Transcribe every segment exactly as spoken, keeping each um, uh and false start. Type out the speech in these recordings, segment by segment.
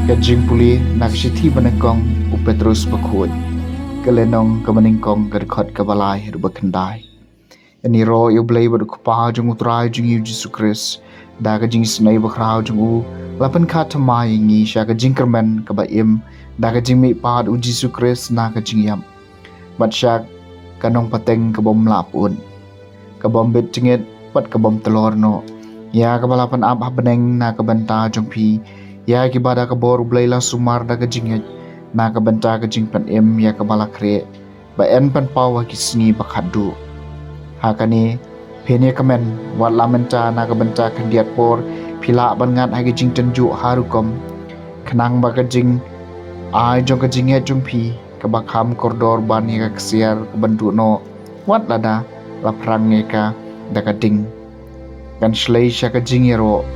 Ka jingpule na ka shithi ba nyngkong u Petros bakhuid. Ka lynnong kaba nyngkong, ka dkhot kaba lai haduh ba khyndai. Ngi ïaroh ïa U Blei bad U Kpa jong U Trai jong ngi U Jisu Khrist. Da ka jingisynei bakhraw jong u, la pynkha thymmai ïa ngi sha ka jingkyrmen kaba im da ka jingmihpat U Jisu Khrist na ka jingïap, bad sha ka nongpateng ka bym lah pyut, ka bym bit jingit bad ka bym tlor noh, ïa kaba la pynap ha bneng na ka bynta jong phi, ïa kiba da ka bor U Blei la sumar da ka jingngeit na ka bynta ka jingpynim ïa kaba la khreh ba yn pynpaw ha ki sngi ba khatduh. Ha kane phin ïa kmen, wat la mynta na ka bynta khyndiat por phi lah ban ngat ha ki jingtynjuh ha rukom, khnang ba ka jingai jong ka jingngeit jong phi kaba kham kordor ban ïa ka ksiar ka bynduh noh, wat lada la phrang ïa ka da ka ding, kan shlei sha ka jingïaroh,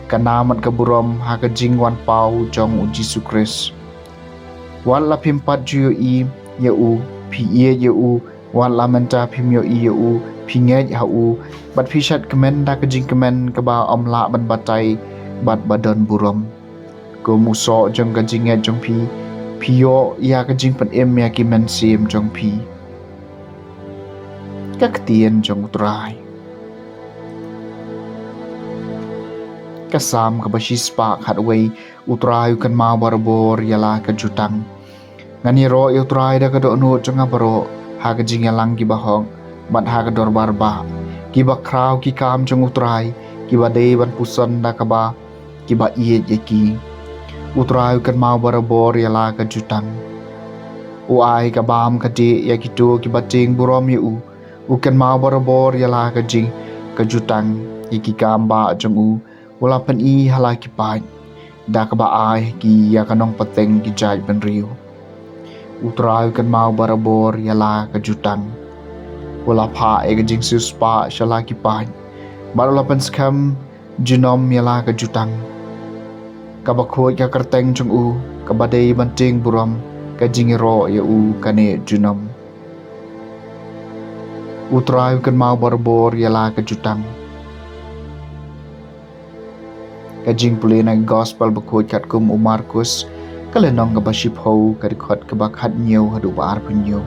ka namar ka burom ha ka jingwan paw jong U Jisu Khrist. Wat la phim pat ju ïohi ïa u, phi ïeit ïa u. Wat la mynta phim ïohi ïa u, phi ngeit ha u, bad phi shad kmen da ka jingkmen kaba ym lah ban batai bad ba don burom. Kum u soh jong ka jingngeit jong phi, phi ïoh ïa ka jingpynim ïa ki mynsiem jong phi. Ka ktien jong U Trai. Ka Salm kaba shispah khatwei. U Trai u kynmaw barabor ïa la ka jutang. Ngan ïaroh ïa U Trai da ka dohnud jong nga baroh, ha ka jingïalang kiba hok bad ha ka dorbar bah. Kiba khraw ki kam jong U Trai, kiba dei ban puson da kaba kiba ïeit ïa ki. U Trai u kynmaw barabor ïa la ka jutang. U ai ka bam ka dih ïa kito kiba tieng burom ïa u. U kynmaw barabor ïa la ka jing ka jutang. Ïa ki kam bah jong u u la pyni ha la ki paid, da kaba ai ha ki ïa ka nongpateng ki jaid bynriew. U Trai u kynmaw barabor ïa la ka jutang. U la phah ïa ka jingsiewspah sha la ki paid, bad u la pynskhem junom ïa la ka jutang. Kaba khuid ka kyrteng jong u, kaba dei ban tieng burom, ka jingïaroh ïa u ka neh junom. U Trai u kynmaw barabor ïa la ka jutang. Ka jingpule na ka Gospel bakhuid katkum u Markus, ka lynnong kaba shiphew, ka dkhot kaba khathynñiew haduh ba arphew hynñiew.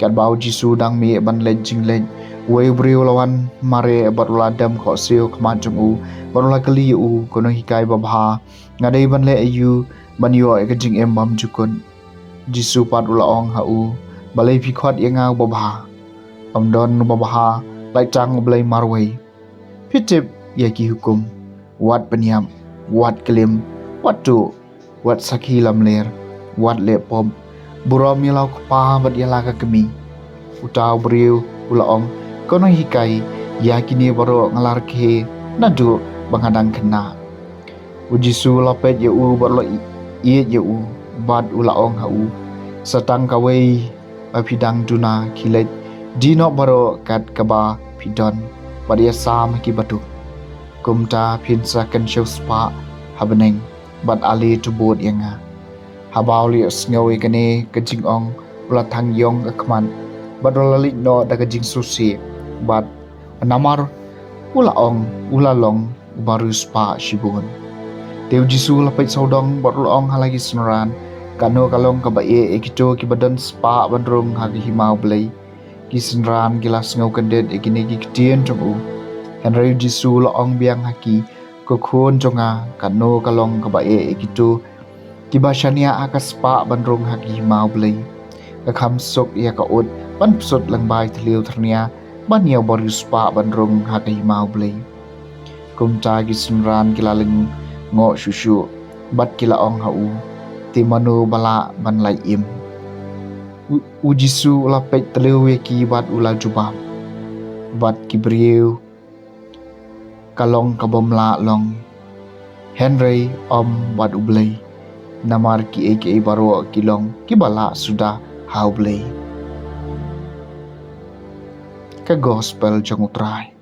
Katba u Jisu u dang mih ban leit jingleit, uwei u briew u la wan mareh bad u la dem khohsiew ha khmat jong u, bad u la kylli ïa u, Ko Nonghikai babha, nga dei ban leh aïu ban ïoh ïa ka jingim bymjukut? U Jisu pat u la ong ha u, Balei phi khot ïa nga u babha? Ym don u babha, lait tang U Blei marwei. Phi tip ïa ki hukum: Wat pynïap, wat klim, wat tuh, wat sakhi lamler, wat leh pop, burom ïa la u kpa bad ïa la ka kmie. Uta u briew u la ong, Ko Nonghikai, ïa kine baroh nga la rakhe naduh ba nga dang khynnah. U Jisu u la peit ïa u bad u la ïeit ïa u, bad u la ong ha u, Sa tang kawei ba phi dang duna khie leit, die noh baroh kat kaba phi don, bad ïasam ha ki baduk. Kumta phin sa kynshew spah ha bneng, bad ale to bud ïa nga. Haba u la ïohsngew ïa kane ka jingong, u la thang ïong ka khmat, bad u la leit noh da ka jingsngewsih, bad namar u la ong u la long uba riewspah shibun. Te u Jisu u la peit sawdong bad u la ong ha la ki synran, Katno ka long kaba eh ïa kito kiba don spah ban rung ha ka hima U Blei. Ki synran ki la sngew kyndit ïa kine ki ktien jong u. Hynrei u Jisu u la ong biang ha ki, Ko khun jong nga, katno ka long kaba eh ïa kito kiba shaniah ha ka spah ban rung ha ka hima U Blei. Ka kham suk ïa ka ut ban psut lyngba i thliew thyrnia ban ïa uba riewspah ban rung ha ka hima U Blei. Kumta ki synran ki la lyngngoh shuh shuh, bad ki la ong ha u, Te mano ba lah ban lait im? U, u Jisu u la peit tyrwa ïa ki bad u la jubab, Bad ki briew ka long ka bym lah long, hynrei ym bad U Blei, namar kiei kiei baroh ki long kiba lah suda ha U Blei. Ka Gospel jong U Trai.